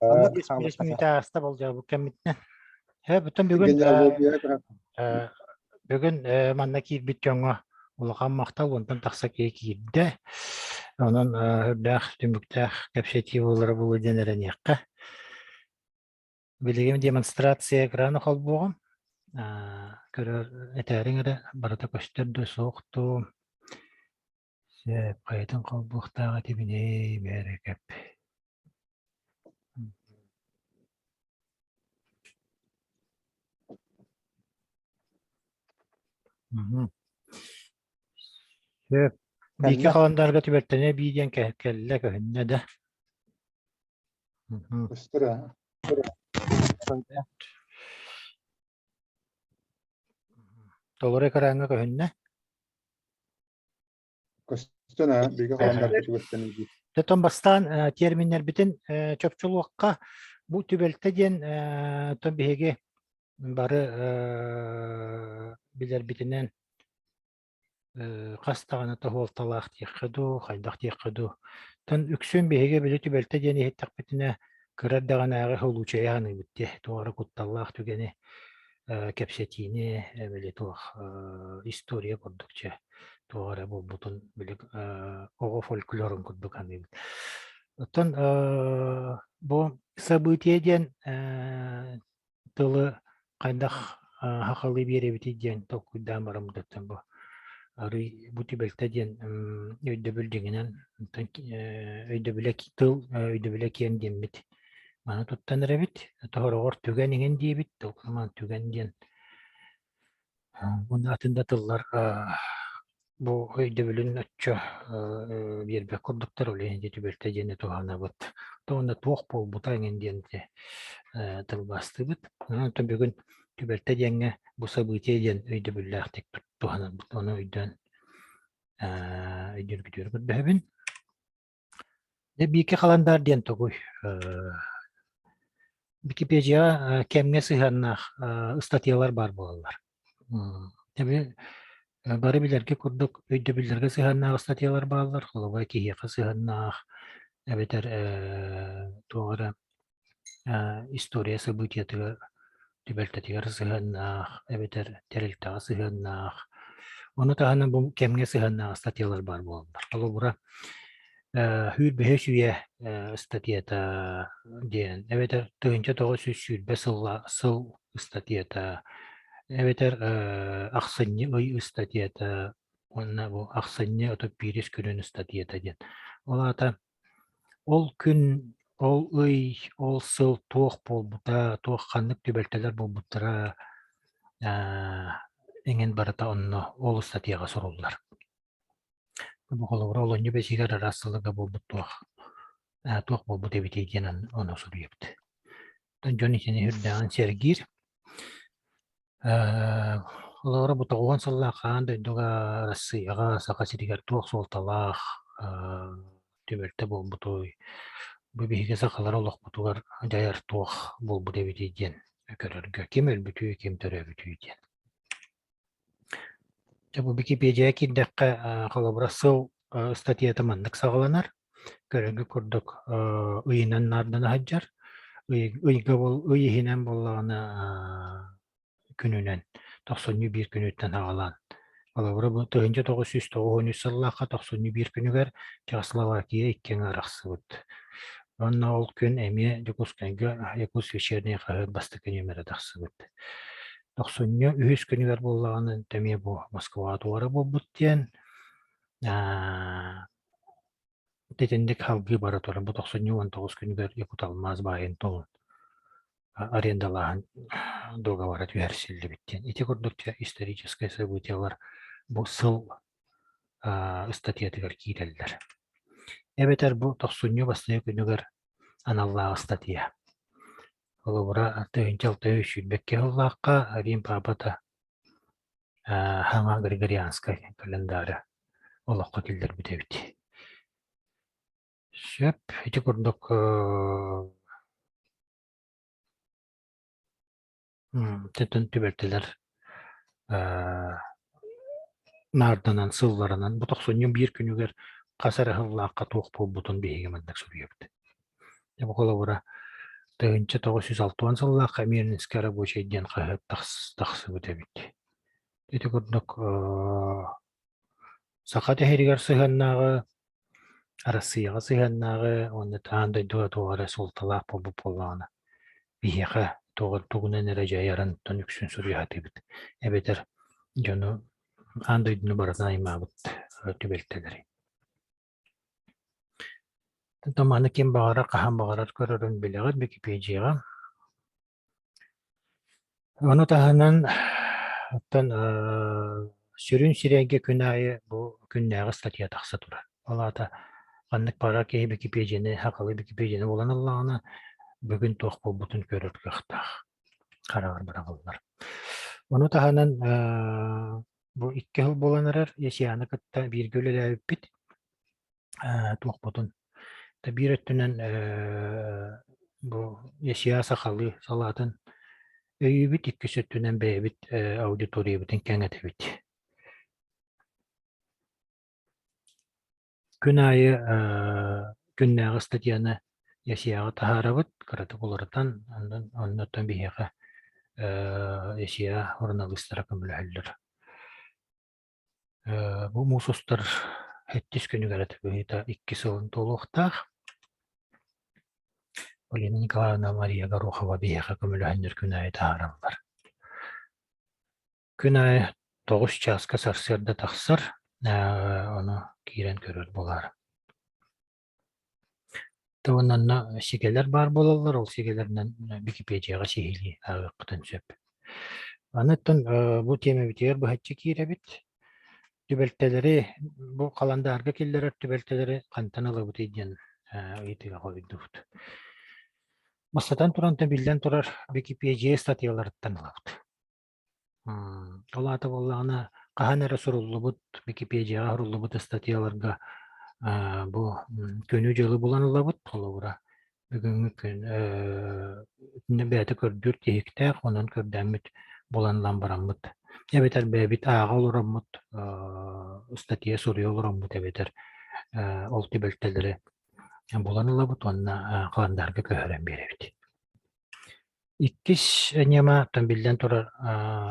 5 мүнүүтэ ааста болдьообут кэммитинэн. Э, бүтүн бүгүн бүгүн манна киирбит дьоҥҥо улахан махтал онтон тахса киһи киирдэ. Онон үрдээх түмүктээх кэпсэтии буолара буолуо диэн эрэниэххэ. Билигин демонстрация экраны холбуоҕум. Көрөр этээриҥ эрэ барыта көстөр да суох дуу. Сөп, хайатын холбуохтаах этибиний, бэрэкэп. Сөп. Биики халандарга түбэлтэни эбии диэн кэллэ көһүннэ да. Көстөр ээ. Толору экраҥҥа көһүннэ. Көстөн аа, биһиги халандарбыт көстөн дии. Оттон бастаан терминнэрбитин чопчулуохха бу түбэлтэ диэн оттон биһиги бары билэрбитинэн хас даҕаны тоһуолталаах диэххэ дуу, хайдах диэххэ дуу. Оттон үксүн биһиги били түбэлтэ диэн иһиттэхпитинэ кыра эрдэҕинээҕи случайы саныыбыт дии, туох эрэ кутталлаах түгэни кэпсэтиини били туох история курдук чэ туох эрэ буолбутун били оҕо фольклорун курдук саныыбыт. Оттон бу событие диэн тылы хайдах сахалыы биэрэбитий диэн толкуйдаан бараммытыттан бу арый бу түбэлтэ диэн өйдөбүл дьиҥинэн өйдөбүлэ тыл өйдөбүлэ киэҥ диэммит маны туттан эрэбит тоһороҕор түгэн иҥин диэбит тыл түгэн диэн Уонна атын да тыллар бу өйдөбүлүн оччо биэрбэт курдуктар, ол иһин ити түбэлтэ диэни туһанабыт. Уонна туох буолбута эҥин диэн ити тылбаастыыбыт. Онон бүгүн түбэлтэ диэҥҥэ бу событие диэн өйдөбүллээхтик туһанарбыт. Ону өйдөөн өйдүүргүтүгэр көрдөһөбүн. Дьэ, биики халандаар диэн тугуй? Википедияҕа кэмҥэ сыһыаннаах ыстатыйалар баар буолаллар. Бары билэргэ курдук өйдөбүллэргэ сыһыаннаах ыстатыйалар бааллар. Холобура, киһиэхэ сыһыаннаах эбэтэр туох эрэ история событиетыгар түбэлтэтигэр сыһыаннаах эбэтэр тэрилтэҕэ сыһыаннаах. Ону таһынан бу кэмҥэ сыһыаннаах ыстатыйалар баар буолаллар. Холобура, сүүрбэһис үйэ ыстатыйата диэн эбэтэр 1920 сылла сыл ыстатыйата эбэтэр ахсынньы ый ыстатыйата уонна бу ахсынньы 31 күнүн ыстатыйата диэн. Ол аата Ол күн, ол ый, ол сыл туох буолбута, туох ханнык түбэлтэлэр буолбуттара эҥин барыта онно ол ыстатыйаҕа суруллар. Бу холобура олунньу бэсигэр араас сылларга буолбут туох туох буолбут эбитий диэн ону суруйабыт. Дьон итини үрдээҕин сэргиир. Олоҕура бу 90 сыллаах аан дойдуга Арассыыйаҕа, Саха сиригэр туох суолталаах түбэлтэ буолбутуй, бу биһиги сахалар олохпутугар дьайар туох буолбут эбитий диэн көрөргө ким өлбүтүй, ким төрөөбүтүй диэн. Дьэ бу Википедияҕа киирдэххэ, холобура, сыл ыстатыйата маннык саҕаланар. Көрөргө курдук ыйынан наардана сылдьар. Ый, ыйга ый иһинэн буоллаҕына күнүнэн тохсунньу биир күнүттэн саҕалаан. Холобура, бу 1993 сыллаахха тохсунньу биир күнүгэр Чехословакия икки аҥы арахсыбыт. Уонна ол күн эмиэ Дьокуускайга Якутск вечерний хаһыат бастакы нүөмэрэ тахсыбыт. Тохсунньу үһүс күнүгэр буоллаҕына эмиэ бу Москваҕа туора буолбут диэн итинник салгыы бара турар. Бу тохсунньу 19 күнүгэр Якуталмаз баайын толун арендалааһын договора түһэрсиллибит диэн. Ити курдук историческай событиелар бу сыл ыстатыйатыгар киирэллэр. Эбэтэр бу тохсунньу бастакы күнүгэр аналлаах ыстатыйа. Холобура, 1622 сыллаахха Рим паапата Хаҥа Григорианскай календаря олоххо киллэрбит эбит. Сөп, ити курдук түбэлтэлэр наарданан, сылларынан бу тохсунньу биир күнүгэр хас эрэ сыллаахха туох буолбутун биһиги маннык суруйабыт. Дьэ, бу холобура. 1960 сыллаахха Мирнинскэй рабочай диэн хаһыат тахсыбыт эбит. Ити курдук Саха тэһиригэр сыһыаннааҕы, Арассыыйаҕа сыһыаннааҕы уонна аан дойдуга туох эрэ суолталаах буолбут буоллаҕына, биһиэхэ тугунан эрэ дьайарын үксүн суруйа сатыыбыт. Эбэтэр дьону аан дойдуну барытын аймаабыт түбэлтэлэри. Маны ким баҕарар хаһан баҕарар көрөрүн билэҕит Википедияҕа. Ону таһынан оттон сүрүн сирэйгэ күн аайы бу күннээҕи статья тахса турар. Ол аата ханнык баҕарар киһи Википедияны, сахалыы Википедияны булан ыллаҕына, бүгүн туох буолбутун көрөр кыахтаах. Хараҕар быраҕыллар. Ону таһынан бу икки сыл буолан эрэр Ясианы кытта бииргэ үлэлээбиппит. Туохпутун биир өттүнэн бу ЯСИА сахалыы салаатын өйүүбүт, иккис өттүнэн бэйэбит аудиториябытын кэҥэтэбит. Күн аайы күннээҕи ыстатыйаны ЯСИАҕа таһаарабыт, кыратык уларытан, оннуттан биһиэхэ ЯСИА суруналыыстара көмөлөһөллөр. Бу муус устар сэттис күнүгэр этэ быһыыта икки сылын туолуохтаах. Полина Николаевна Мария Горохова биһиэхэ көмөлөһөннөр күн аайы таһаараллар. Күн аайы 9 чааска сарсыарда тахсар, ону киирэн көрөр буолар. Уонна онно сигэлэр баар буолаллар, ол сигэлэринэн Википедияҕа сиһилии ааҕыаххытын сөп. Аны оттон бу тиэмэбитигэр быһаччы киирэбит. Түбэлтэлэри, бу халандаарга киллэрэр түбэлтэлэри хантан ылабытый диэн ыйытыыга хоруйдубут. Бастатан туран, биллэн турар, Википедия ыстатыйаларыттан ылабыт. Ол аата буоллаҕына, хаһан эрэ суруллубут, Википедияҕа суруллубут ыстатыйаларга бу күнү-дьылы булан ылабыт. Холобура, бүгүҥҥү күн бэйэтэ көрдүүр тиһиктээх, онон көрдөөммүт булан ылан бараммыт. Эбэтэр бэйэбит ааҕа олороммут, ыстатыйа суруйа олороммут эбэтэр ол түбэлтэлэри булан ылабыт уонна халандаарга көһөрөн биэрэбит. Иккис ньыма биллэн турар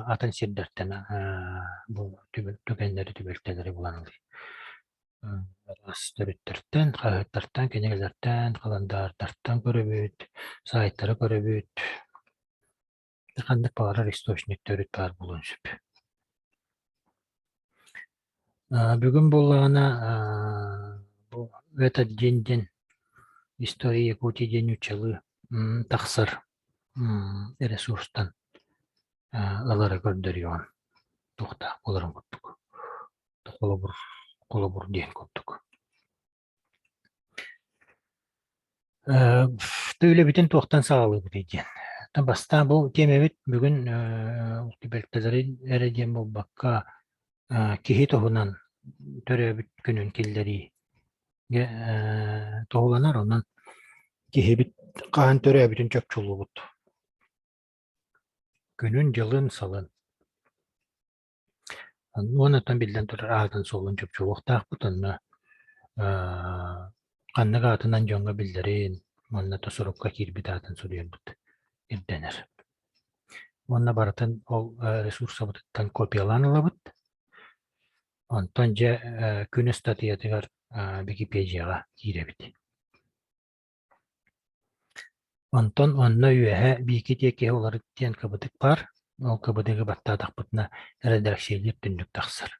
атын сирдэртэн бу түгэннэри, түбэлтэлэри булан ылыы. Араас төрүттэртэн, хаһыаттартан, кинигэлэртэн, халандаардартан көрөбүт, саайтары көрөбүт. Ханнык баҕарар источник төрүт баар буолуон сөп. Бүгүн буоллаҕына бу этот день диэн История Якутии диэн нууччалыы тахсар ресурстан ылары көрдөрүөҕүм туохтаах буоларын курдук холобур холобур диэн курдук Үлэбитин туохтан саҕалыыбытый диэн. Бастаан бу тиэмэбит бүгүн түбэлтэлэри эрэ диэн буолбакка, киһи туһунан төрөөбүт күнүн киллэриигэ туһуланар. Онон киһибит хаһан төрөөбүтүн чопчулуубут. Күнүн, дьылын, сылын. Уонна оттон биллэн турар аатын-суолун чопчулуохтаахпыт онно ханнык аатынан дьоҥҥо биллэрин уонна то сурукка киирбит аатын суруйарбыт ирдэнэр. Уонна барытын ол ресурсабытыттан копиялаан ылабыт. Онтон дьэ күн ыстатыйатыгар Википедияҕа киирэбит. Онтон онно үөһэ биики тиэкиһэ уларыт диэн кыбытык баар, ол кыбытыгы баттаатахпытына эрэдээксийэлиир түннүк тахсар.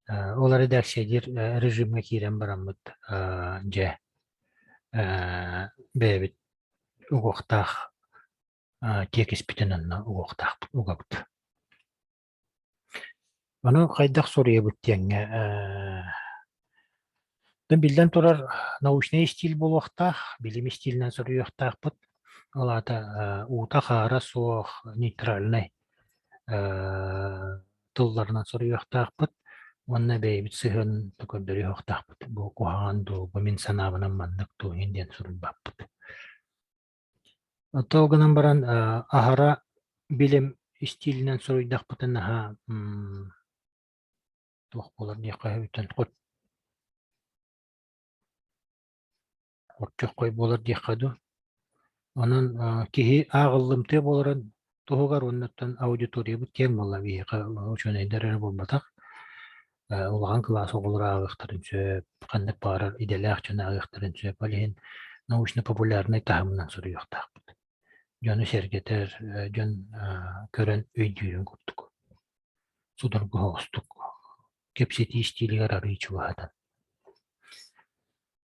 Ол эрэдээксийэлиир режимҥэ киирэн бараммыт дьэ бэйэбит угуохтаах тиэкиспитин онно угуохтаахпыт угабыт. Ону хайдах суруйабыт диэҥҥэ биллэн турар научнай истиил буолуохтаах, билим истиилинэн суруйуохтаахпыт. Ол аата уута-хаара суох нейтральнай тылларынан суруйуохтаахпыт уонна бэйэбит сыһыан көрдөрүөхтаахпыт. Бу куһаҕан дуу, бу мин санаабынан маннык дуу диэн суруйбаппыт. Ол гынан баран аһара билим истиилинэн суруйдахпытына наһаа туох буолар диэххэ сөбүттэн. Хорчоххой буолар диэххэ дуу. Онон киһи ааҕыллымтыа буоларын туһугар уоннаттан аудиториябыт киэҥ буолла биһиэхэ учуонайдар эрэ буолбатах, улахан кылаас оҕолоро ааҕыахтарын сөп, ханнык баҕарар идэлээх дьон ааҕыахтарын сөп. Ол иһин научно-популярнай таһымынан суруйуохтаахпыт. Дьону сэргэтэр, дьон көрөн өйдүүрүн курдук. Судургу соҕустук кэпсэтии истиилигэр арыый чугаһатан.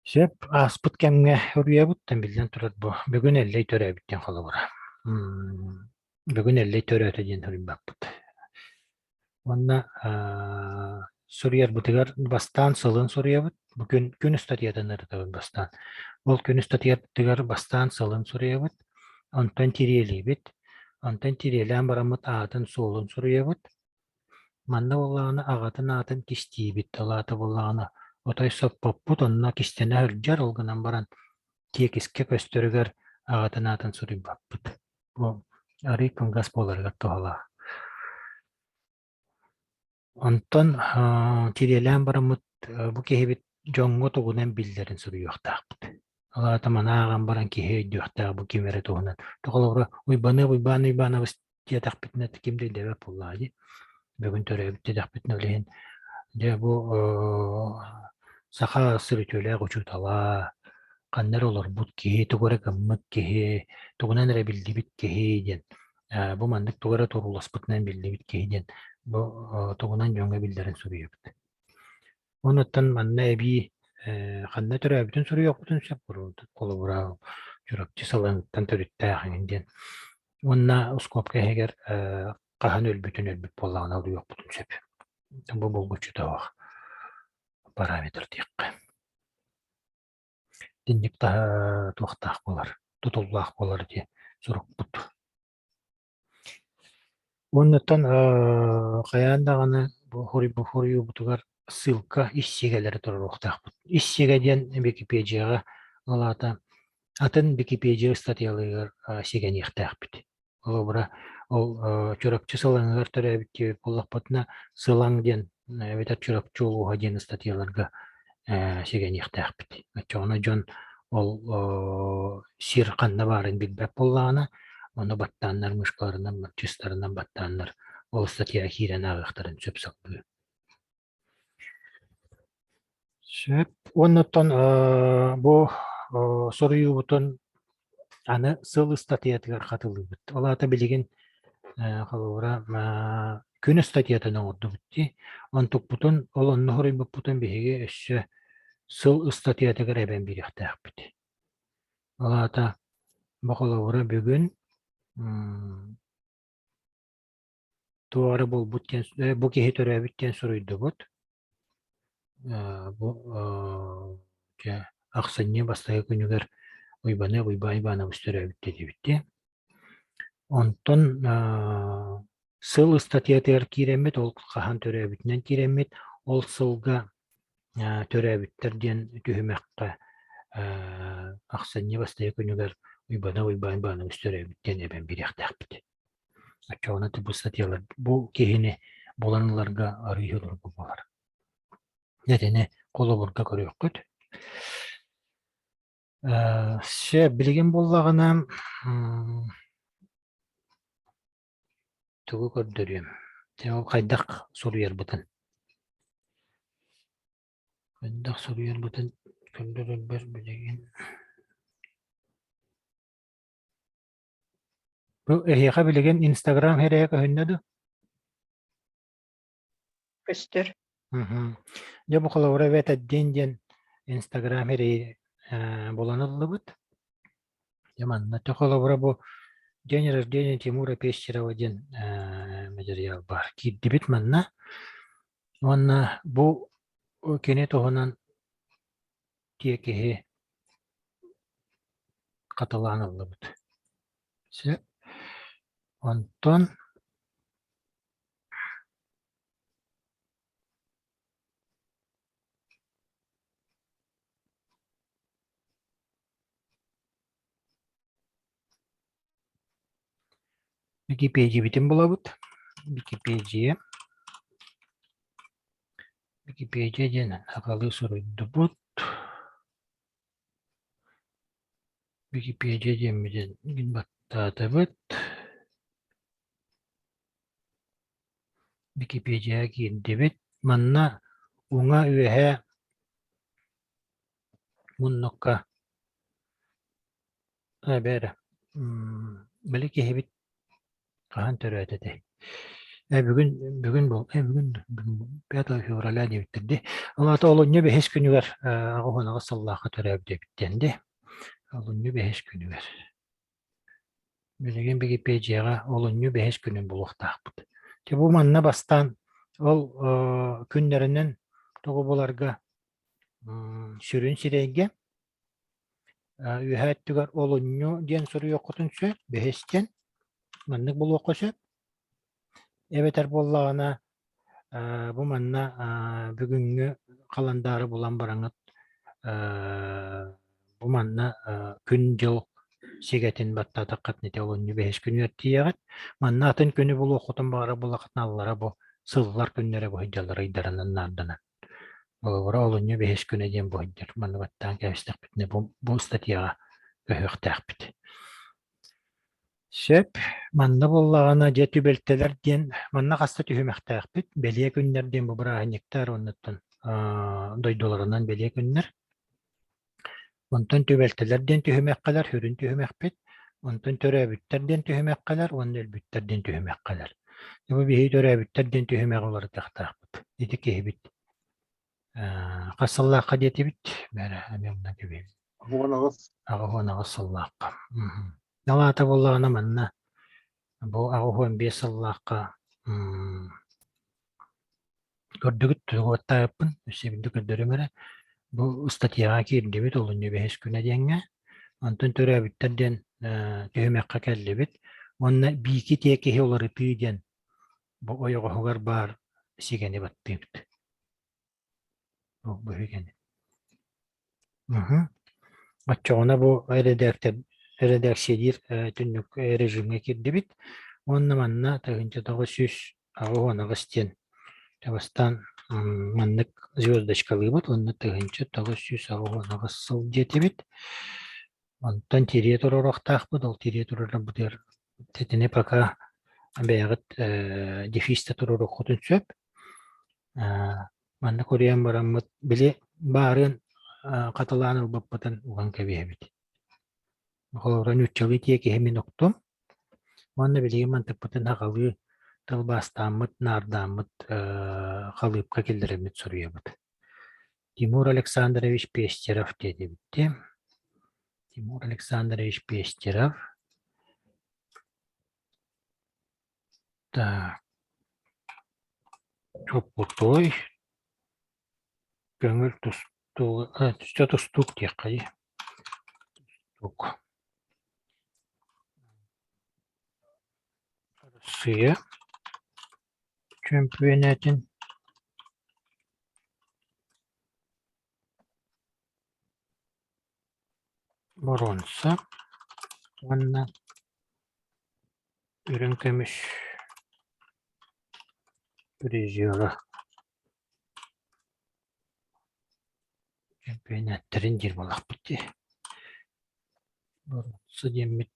Сөп, ааспыт кэмҥэ уруйабыттан биллэн турар бу бүгүн Эллэй төрөөбүт диэн холобура. Бүгүн Эллэй төрөөтө диэн суруйбаппыт. Уонна суруйарбытыгар бастаан сылын суруйабыт. Бу күн күн ыстатыйатын ырытабыт бастаан. Ол күн ыстатыйатыгар бастаан сылын суруйабыт, онтон тириэлиибит, онтон тириэлээн бараммыт аатын-суолун суруйабыт. Манна буоллаҕына аҕатын аатын кистиибит, ол аата буоллаҕына отой соппоппут, онно кистэнэ сылдьар, ол гынан баран тиэкискэ көстөрүгэр аҕатын аатын суруйбаппыт. Бу арыый кылгас буоларыгар туһалаах. Онтон тириэлээн бараммыт бу киһибит дьоҥҥо тугунан биллэрин суруйуохтаахпыт. Ол аата маны ааҕан баран киһи өйдүөхтээх бу ким эрэ туһунан. Холобура, Уйбаныап Уйбаан Уйбаанабыс диэтэхпитинэ ким да өйдөөбөт буоллаҕа дии. Бүгүн төрөөбүт диэтэхпитинэ ол иһин дьэ бу саха сырытүөлээх учуутала, ханна эрэ олорбут киһи, тугу эрэ гыммыт киһи, тугунан эрэ биллибит киһи диэн бу маннык тугу эрэ турууласпытынан биллибит киһи диэн бу тугунан дьоҥҥо биллэрин суруйабыт. Онуттан манна эбии ханна төрөөбүтүн суруйуохпутун сөп, холобура Чурапчы Салаҥыттан төрүттээх эҥин диэн. Уонна ускуопка иһигэр хаһан өлбүтүн өлбүт буоллаҕына уруйуохпутун сөп. Бу булгуччута суох параметр диэххэ. Итинник туохтаах буолар, тутуллаах буолар дии сурукпут. Уоннаттан хайаан даҕаны бу хоруйбутугар ссылка ис сигэлэри туруоруохтаахпыт. Ис сигэ диэн Википедияҕа ол аата атын Википедия ыстатыйаларыгар сигэниэхтээхпит. Холобура, ол Чурапчы Сылаҥыгар төрөөбүт диэбит буоллахпытына, Сылаҥ диэн эбэтэр Чурапчы улууһа диэн ыстатыйаларга сигэниэхтээхпит. Оччоҕуна дьон ол сир ханна баарын билбэт буоллаҕына, ону баттааннар мышкаларынан, чыстарынан баттааннар ол ыстатыйаҕа киирэн ааҕыахтарын сөп салгыы. Сөп. Уонна оттон бу суруйуубутун аны сыл ыстатыйатыгар хатылыыбыт. Ол аата билигин холобура күн ыстатыйатын оҥордубут дии. Онтукпутун ол онно суруйбуппутун биһиги өссө сыл ыстатыйатыгар эбэн биэриэхтээхпит. Ол аата бу холобура бүгүн Туох эрэ буолбут диэн бу киһи төрөөбүт диэн суруйдубут. Бу дьэ ахсынньы бастакы күнүгэр Уйбаныап Уйбаан Иванович төрөөбүт диэтибит дии. Онтон сыл ыстатыйатыгар киирэммит, ол хаһан төрөөбүтүнэн киирэммит, ол сылга төрөөбүттэр диэн түһүмэххэ ахсынньы бастакы күнүгэр Уйбаныап Уйбаан Иванович төрөөбүт диэн эбэн биэриэхтээхпит. Оччоҕуна бу статьялар бу киһини булан ыларга арыый судургу буолар. Итини холобурга көрүөххүт. Сөп, билигин буоллаҕына тугу көрдөрүөм? Ол хайдах суруйарбытын. Хайдах суруйарбытын көрдөрөрбөр билигин Бу эһиэхэ билигин Инстаграм эрэйэ көһүннэ дуо? Көстөр. Мгм. Дьэ бу холобура эбээт Эддиин диэн Инстаграм эрэйи э, булан ыллыбыт. Дьэ манна те холобура бу День рождения Тимура Пещерова диэн э, материал баар. Киирдибит манна. Уонна бу кини туһунан тиэкиһи хатылаан ыллыбыт. Сөп. Онтон Википедиябитин булабыт. Википедия. Википедия диэн сахалыы суруйдубут. Википедия диэммитин баттаатыбыт. Википедияҕа киирдибит. Манна уҥа үөһэ муннукка эбэ эрэ били киһибит хаһан төрөөтө этэй? Ээ бүгүн бүгүн бу ээ бүгүн бүгүн 5 февраля диэбиттэр дии. Ол аата олунньу бэһис күнүгэр 88 сыллаахха төрөөбүт эбит диэн дии. Олунньу бэһис күнүгэр. Билигин Википедияҕа олунньу бэһис күнүн булуохтаахпыт. Дьэ бу манна бастаан ол күннэринэн тугу буларга сүрүн сирэйгэ үөһээ өттүгэр олунньу диэн суруйуоххутун сөп, бэһис диэн маннык булуохха сөп. Эбэтэр буоллаҕына бу манна бүгүҥҥү халандаары булан бараҥҥыт бу манна күн-дьыл сигэтин баттаатаххытына ити олунньу бэһис күнүгэр тиийэҕит. Манна атын күнү булуоххутун баҕарар буоллаххытына аллара бу сыллар күннэрэ бу сылдьаллар ыйдарынан наарданан. Холобура олунньу бэһис күнэ диэн бу сылдьар. Манна баттаан кэбистэхпитинэ бу, бу ыстатыйаҕа көһүөхтээхпит. Сөп. Манна буоллаҕына дьэ түбэлтэлэр диэн манна хаста түһүмэхтээхпит. Бэлиэ күннэр диэн бу бырааһынньыктар уоннаттан дойдуларынан бэлиэ күннэр. Онтон түбэлтэлэр диэн түһүмэххэлэр сүрүн түһүмэхпит. Онтон төрөөбүттэр диэн түһүмэххэлэр уонна өлбүттэр диэн түһүмэххэлэр. Бу биһиги төрөөбүттэр диэн түһүмэҕи уларытыахтаахпыт. Ити киһибит хас сыллаахха диэтибит? Бээрэ, эмиэ умнан кэбиһэбит. 18. 88 сыллаахха. Ол аата буоллаҕына манна бу 85 сыллаахха көрдүгүт тугуоттаабыппын өссө биирдэ көрдөрүм эрэ. Бу ыстатыйаҕа киирдибит олунньу бэһис күнэ диэҥҥэ. Онтон төрөөбүттэр диэн түһүмэххэ кэллибит. Уонна биики тиэкиһи уларытыы диэн бу ойоҕоһугар баар сигэни баттыыбыт. Бу быһыыганы. Оччоҕуна бу эрэдээктэр эрэдээксийэлиир түннүк режимҥэ киирдибит уонна манна 1988 диэн бастаан маннык звездочкалыыбыт уонна 1988 сыл диэтибит. Онтон тириэ туруоруохтаахпыт, ол тириэ туруорарбытыгар итини пока бэйэҕит дефистэ туруоруоххутун сөп. Манна куруйан бараммыт, били баарыан хатылаан ылбыппытын уган кэбиһэбит. Холобура, нууччалыы тиэкиһи мин уктум уонна билигин мантыкпытын аҕалыы тылбаастааммыт, наардааммыт халыыпка киллэрэммит суруйабыт. Тимур Александрович Пестеров диэтибит дии. Тимур Александрович Пестеров. Так. Чоппутой, көҥүл тустуу, э, тустуук диэххэ дии. Тустуук. Арассыыйа чөмпүйэнээтин боруонса уонна үрүҥ көмүс призера чөмпүйэнээттэрин диир буоллахпыт дии. Боруонса диэммит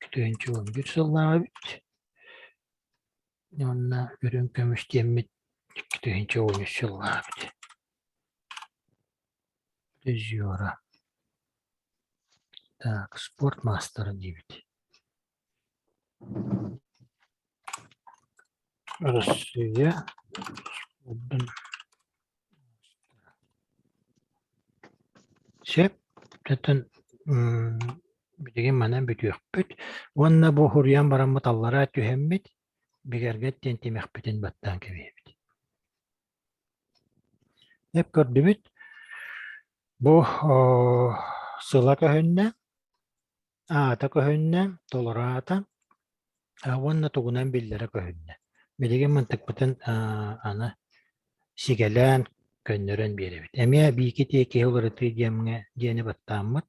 2011 сыллааҕы эбит. Уонна үрүҥ көмүс диэммит 2013 сыллааҕы эбит. Призера. Так, спорт маастара диибит. Россия спордун Сөп. Оттон билигин манан бүтүөхпүт. Уонна бу хуруйан бараммыт аллараа түһэммит, бигэргэт диэн тимэхпитин баттаан кэбиһэбит. Эп көрдүбүт, бу сыла көһүннэ, аата көһүннэ, толору аата уонна тугунан биллэрэ көһүннэ. Билигин мантыкпытын аны сигэлээн көннөрөн биэрэбит. Эмиэ биики тиэкиһи уларытыы диэмҥэ диэни баттааммыт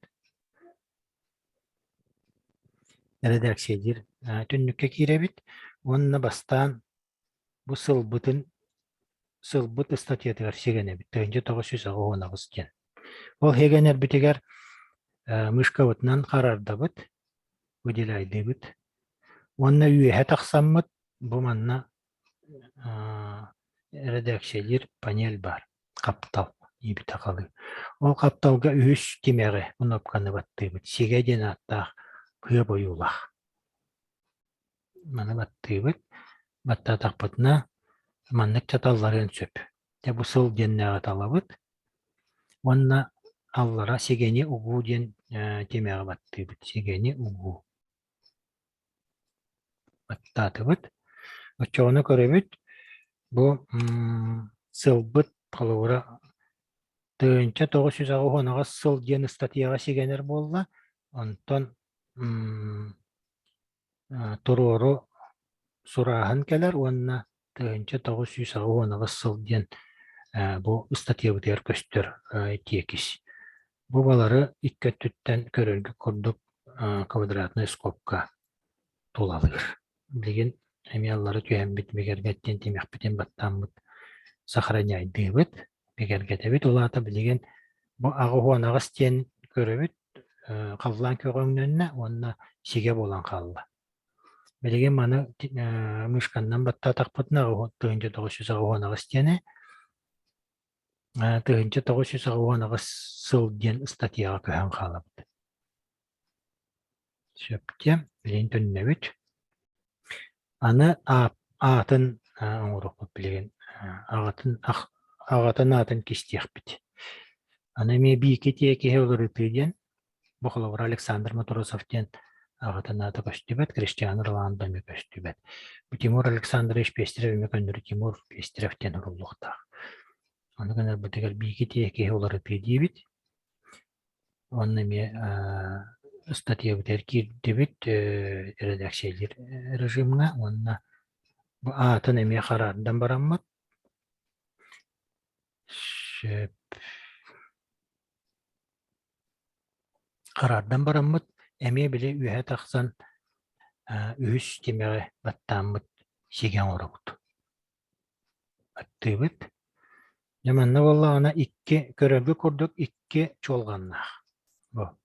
эрэдээксийэлиир түннүккэ киирэбит уонна бастаан Бу сылбытын сылбыт ыстатыйатыгар сигэнэбит 1988 диэн. Ол сигэнэрбитигэр Мышкабытынан харардабыт, выделяйдыыбыт уонна үөһэ тахсаммыт бу манна эрэдээксийэлиир панель баар, хаптал диэбитэ халыы. Ол хапталга үһүс тимэҕи кнопканы баттыыбыт, сигэ диэн ааттаах кыа бойуулаах. Маны баттыыбыт, баттаатахпытына маннык чаталларыан сөп. Дьэ бу сыл диэннээҕи талабыт уонна аллара сигэни угуу диэн тимэҕи баттыыбыт. Сигэни угуу. Баттаатыбыт. Оччоҕуна көрөбүт бу сылбыт холобура 1988 сыл диэн ыстатыйаҕа сигэнэр буолла. Онтон туруору сурааһын кэлэр уонна 1988 сыл диэн бу ыстатыйабытыгар көстөр тиэкис. Бу балары икки өттүттэн көрөргө курдук квадратнай скобка тулалыыр. Билигин эмиэ аллара түһэммит бигэргэттин тимэхпитин баттааммыт сохраняйдыыбыт, бигэргэтэбит. Ол аата билигин бу 88 диэн көрөбүт, халлаан көҕөҥнөннө уонна сигэ буолан хаалла. Билигин маны мышканнан баттаатахпытына 1988 диэни 1988 сыл диэн ыстатыйаҕа көһөн хаалабыт. Сөптө, билигин төннөбүт. Аны аатын оҥоруохпут билигин аҕатын аҕатын аатын кистиэхпит. Аны эмиэ биики тиэкиһи уларытыы диэн, бу холобура Александр Матросов диэн аҕатын аата көстүбэт, Кристиан Роландо эмиэ көстүбэт. Бу Тимур Александрович Пестерев эмиэ көннөрү Тимур Пестерев диэн суруллуохтаах. Ону гынарбытыгар биики тиэкиһи уларытыы диибит. Уонна эмиэ ыстатыйабытыгар киирдибит эрэдээксийэлиир режимҥа уонна бу аатын эмиэ хараардан бараммыт сөп хараардан бараммыт эмиэ били үөһэ тахсан үһүс тимэҕи баттааммыт сигэ оҥоробут. Аттыыбыт. Дьэ манна буоллаҕына икки көрөргө курдук икки чуолҕаннаах. Бу.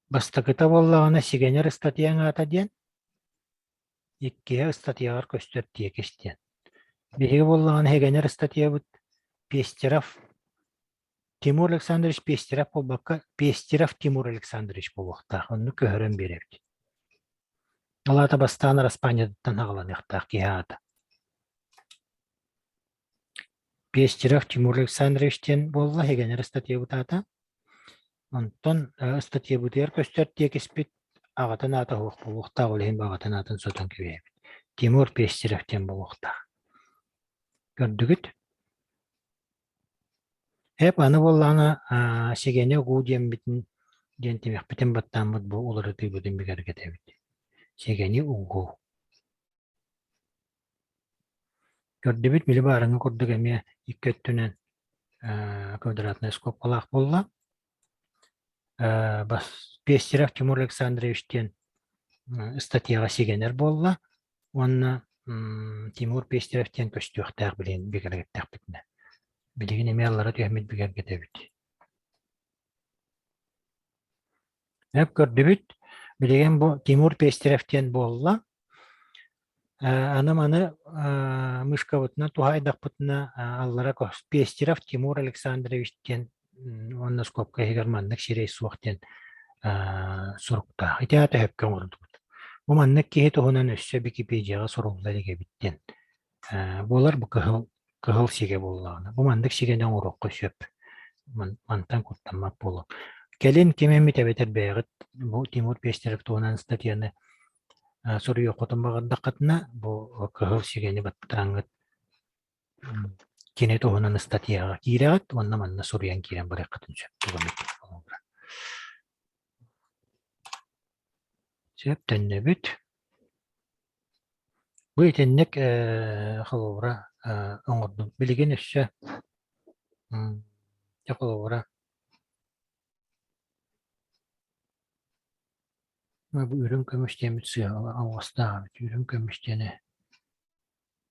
Бастакыта буоллаҕына сигэнэр ыстатыйаҥ аата диэн, иккиһэ ыстатыйаҕар көстөр тиэкис диэн. Биһиги буоллаҕына сигэнэр ыстатыйабыт Пестеров Тимур Александрович Пестеров буолбакка Пестеров Тимур Александрович буолуохтаах. Оннук көһөрөн биэрэбит. Ол аата бастаан араспаанньатыттан аҕаланыахтаах киһи аата. Пестеров Тимур Александрович диэн буолла, Хегенер ыстатыйабыт аата. Онтон ыстатыйабытыгар көстөр тиэкиспит аҕатын аата суох буолуохтаах, ол иһин аҕатын аатын сотон кэбиһэбит. Тимур Пестеров диэн буолуохтаах. Көрдүгүт? Эп аны буоллаҕына сигэни угуу диэммитин диэн тимэхпитин баттааммыт бу уларытыыбытын бигэргэтэбит. Сигэни угуу. Көрдүбүт били баарыҥҥы курдук эмиэ икки өттүнэн квадратнай скобкалаах буолла. Пестерев Тимур Александрович диэн ыстатыйаҕа сигэнэр буолла уонна Тимур Пестерев диэн көстүөхтээх билигин бигэргэттэхпитинэ. Билигин эмиэ аллара түһэммит бигэргэтэбит. Эп көрдүбүт. Билигин бу Тимур Пестерев диэн буолла. Аны маны мышкабытынан туһаайдахпытына аллара Пестеров Тимур Александрович диэн уонна скобка иһигэр маннык сирэй суох диэн суруктаах. Ити аата сөпкө оҥордубут. Бу маннык киһи туһунан өссө Википедияҕа сурулла илик эбит диэн буолар бу кыһыл кыһыл сигэ буоллаҕына. Бу маннык сигэни оҥоруохха сөп. Мантан куттаммат буолуо. Кэлин ким эмит эбэтэр бэйэҕит бу Тимур Пестерев туһунан ыстатыйаны суруйуоххутун баҕардаххытына, бу кыһыл сигэни баттааҥҥыт кини туһунан ыстатыйаҕа киирэҕит уонна манна суруйан киирэн барыаххытын сөп Сөп төннөбүт. Бу итинник холобура оҥордум. Билигин өссө дьэ холобура Бу үрүҥ көмүс диэммит сыала алҕастаах эбит. Үрүҥ көмүс диэни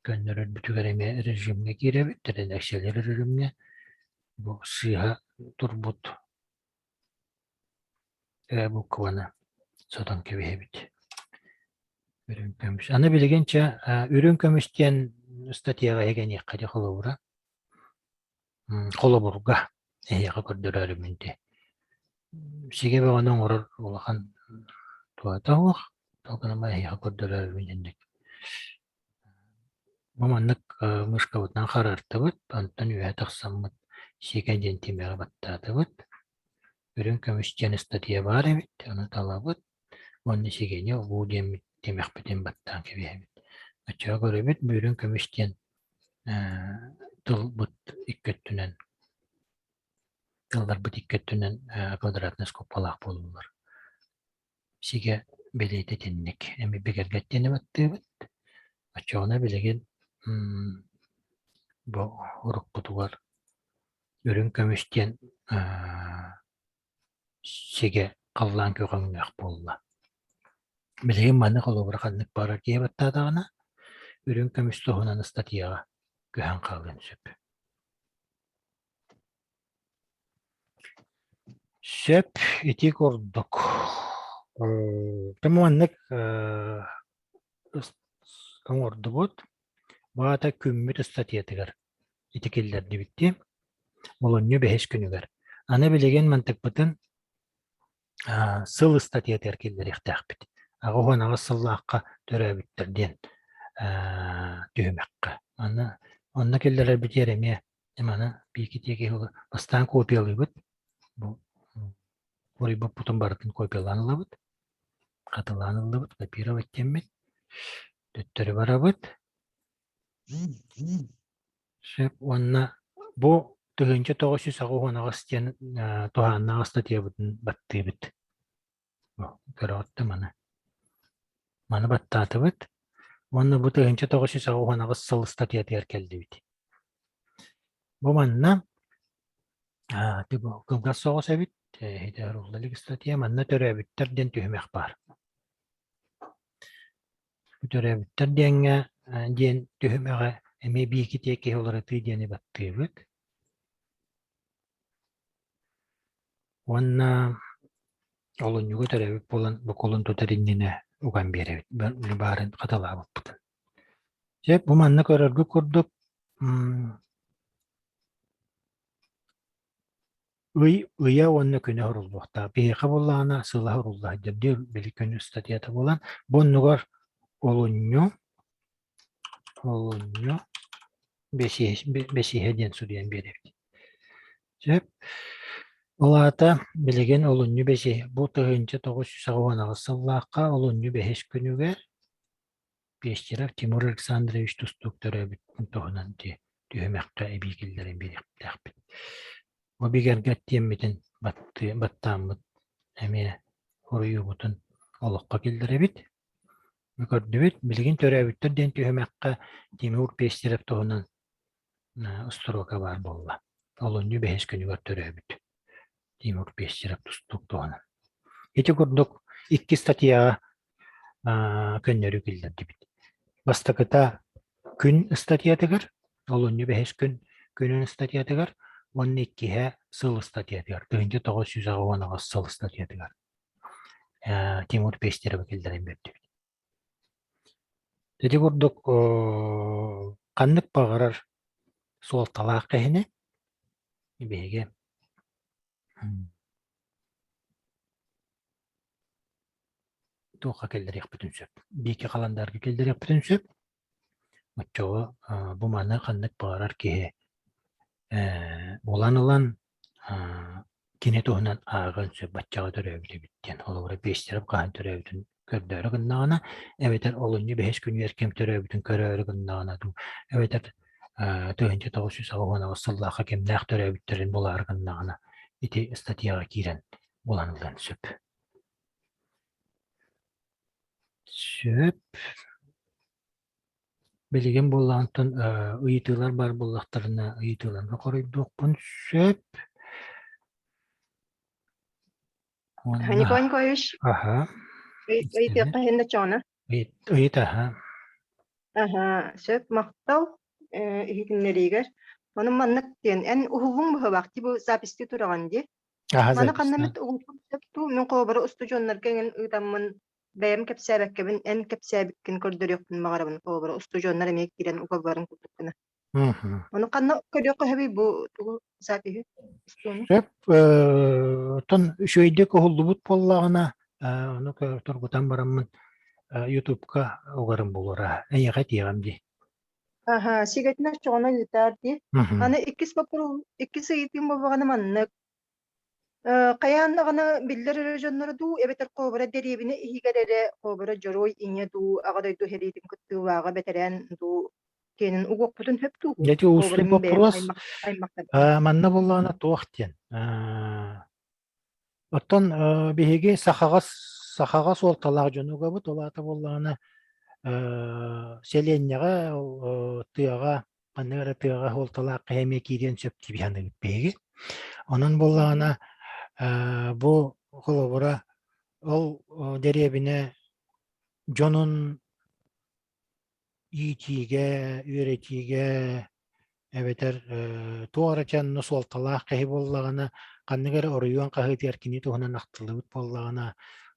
көннөрөрбүтүгэр эмиэ режимҥэ киирэбит, эрэдээксийэлэр режимҥэ. Бу сыыһа турбут. Э букваны сотон кэбиһэбит. Үрүҥ көмүс. Аны билигин чэ үрүҥ көмүс диэн ыстатыйаҕа эһигэниэххэ дии холобура. Холобурга эһиэхэ көрдөрөөрүмүн дии. Сигэ бөҕөнү оҥорор улахан туһата суох. Ол гынан баран эһиэхэ көрдөрөөрүмүн инник. Бу маннык мышкабытынан харартыбыт, онтон үөһэ тахсаммыт сигэ диэн тимэҕи баттаатыбыт. Үрүҥ көмүс диэн ыстатыйа баар эбит, ону талабыт уонна сигэни улуу диэммит тимэхпитин баттаан кэбиһэбит. Оччоҕо көрөбүт, бу үрүҥ көмүс диэн тылбыт икки өттүнэн тылларбыт икки өттүнэн квадратнай скобкалаах буоллулар. Сигэ бэлиэтэ итинник эми бигэргэттиэни баттыыбыт. Оччоҕуна билигин бу уруккутугар үрүҥ көмүс диэн сигэ халлаан көҕөҥнөөх буолла. Билигин маннык холобура ханнык баҕарар киһи баттаатаҕына, үрүҥ көмүс туһунан ыстатыйаҕа көһөн хаалыан сөп. Сөп, ити курдук. Маннык оҥордубут. Баата күммүт ыстатыйатыгар ити киллэрдибит дии. Олунньу бэһис күнүгэр. Аны билигин мантыкпытын сыл ыстатыйатыгар киллэриэхтээхпит. 88 сыллаахха төрөөбүттэр диэн түһүмэххэ. Аны онно киллэрэрбитигэр эмиэ маны биики тиэки бастаан копиялыыбыт. Бу суруйбуппутун барытын копиялаан ылабыт. Хатылаан ыллыбыт, копировать диэммит. Төттөрү барабыт. Сөп уонна бу 1988 диэн туһааннаах ыстатыйабытын баттыыбыт. Көрөҕүт да маны. Маны баттаатыбыт уонна бу 1988 сыл ыстатыйатыгар кэллибит. Бу манна кылгас соҕус эбит, ити илик ыстатыйа манна төрөөбүттэр диэн түһүмэх баар. Төрөөбүттэр диэҥҥэ диэн түһүмэҕэ эмиэ биики тиэкиһи уларытыы диэни баттыыбыт. Уонна олунньуга төрөөбүт буолан бу кулун тутар иннинэ уган биэрэбит баарын хатылаабыппытын. Дьэ, бу манна көрөргүт курдук Ый ыйа уонна күнэ уһуруллуохтаах. Биһиэхэ буоллаҕына сыла уһурулла сылдьар дии били күн ыстатыйата буолан, бу оннугар олунньу олунньу бэсиһэ диэн суруйан биэрэбит. Сөп. Ол аата билигин олунньу бэсиһэ бу 1988 сыллаахха олунньу бэһис күнүгэр Пестеров Тимур Александрович тустуук төрөөбүтүн туһунан түһүмэххэ эбии киллэрэн биэриэхтээхпит. Бу бигэргэт диэммитин баттааммыт эмиэ уруйуубутун олоххо киллэрэбит. Көрдүбүт, билигин төрөөбүттэр диэн түһүмэххэ Тимур Пестеров туһунан устуруока баар буолла. Олунньу бэһис күнүгэр төрөөбүт Тимур Пестеров тустуук туһунан. Ити курдук икки статьяҕа көннөрүү киллэрдибит. Бастакыта күн ыстатыйатыгар, олунньу бэһис күн күнүн ыстатыйатыгар уонна иккиһэ сыл ыстатыйатыгар, 1988 сыл ыстатыйатыгар Тимур Пестеровы киллэрэн биэрдибит. Ити курдук ханнык баҕарар суолталаах киһини биһиги туохха киллэриэхпитин сөп. Биики халандаарга киллэриэхпитин сөп. Оччоҕо бу маны ханнык баҕарар киһи булан ылан кини туһунан ааҕыан сөп баччаҕа төрөөбүт эбит диэн. Холобура, Пестеров хаһан төрөөбүтүн көрдөөрү гыннаҕына, эбэтэр олунньу бэһис күнүгэр ким төрөөбүтүн көрөөрү гыннаҕына дуу, эбэтэр 1988 сыллаахха кимнээх төрөөбүттэрин булаары гыннаҕына, ити ыстатыйаҕа киирэн булан ылыан сөп. Сөп. Билигин буоллаҕыттан ыйытыылар баар буоллахтарына ыйытыыларга хоруйдуохпун сөп. Уонна Николай Николаевич, аһа, ыйытыахха иһин да чоҕуна. Ыйыт аһа. Аһа, сөп, махтал иһитиннэриигэр. Ону маннык диэн, эн уһуллуҥ быһыылаах, типа записьтыы тураҕын дии. Аһа Маны ханна записна. эмит угуллуон сөп дуу? Мин холобура устудьуоннарга эҥин ыытаммын бэйэм кэпсээбэккэбин эн кэпсээбиккин көрдөрүөхпүн баҕарабын. Холобура устудьуоннар эмиэ киирэн угалларын курдук гына. Ону ханна көрүөххэ сөбүй бу тугу запиһы устууну? Сөп, оттон үчүгэйдик уһуллубут буоллаҕына, ону тургутан бараммын Ютубка угарым буолуора. Эйиэхэ этиэҕим дии. Аха, сигэтин оччоҕуна ыытаар дии. Аны иккис боппуруоһум, иккис ыйытыым буоллаҕына маннык. Хайаан даҕаны биллэр эрэ дьонноро дуу, эбэтэр холобура дэриэбинэ иһигэр эрэ холобура дьоруой ийэ дуу, Аҕа дойду сэриитин кыттыылааҕа бэтэрээн дуу киэнин угуохпутун сөп дуу? Дьэ, ити Холобура уустук мин бэйэм боппуруос. аймах аймахтарбын. Манна буоллаҕына туох диэн. Оттон биһиги сахаҕа сахаҕа суолталаах дьону угабыт, ол аата буоллаҕына сэлиэнньэҕэ, тыаҕа ханнык эрэ тыаҕа суолталаах киһи эмиэ киириэн сөп дии саныыбыт биһиги. Онон буоллаҕына бу холобура ол дэриэбинэ дьонун иитиигэ, үөрэтиигэ эбэтэр туох эрэ чанна суолталаах киһи буоллаҕына, ханнык эрэ оройуон хаһыатыгар кини туһунан ахтыллыбыт буоллаҕына,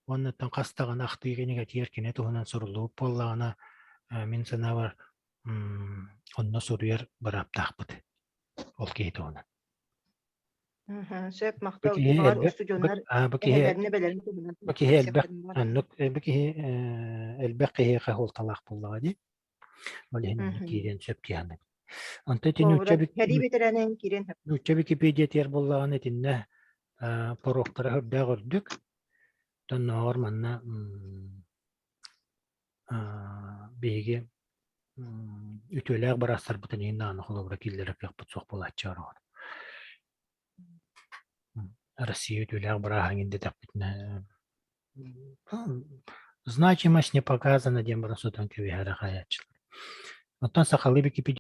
уоннаттан хас даҕаны ахтыы кинигэтигэр кини туһунан суруллубут буоллаҕына, мин санаабар, онно суруйар бырааптаахпыт ол киһи туһунан. Сөп, Бу махтал. киһи Баҕар элбэх бу устудьуоннар аа, бу киһи эһэлэрин эбэлэрин туһунан бу киһи элбэх кэпсиэхтэрин баҕарар. оннук бу киһи элбэх киһиэхэ суолталаах буоллаҕа дии. Ол иһин оннук киириэн сөп дии саныыбын. Онтон ити Холобура, нуучча сэрии бэтэрээнин киириэн сөп. нуучча Википедиятыгар буоллаҕына итиннэ поруоктара үрдээх үрдүк. Оннооҕор манна биһиги үтүөлээх быраастарбытын иһин даҕаны холобура киллэрэр кыахпыт суох буолааччы ороҕор. Россия үтүөлээх бырааһын индэтэхпитинэ значимость не показана диэн баран сотон кэбиһэрэ хайааччылар. Оттон сахалыы Википедия.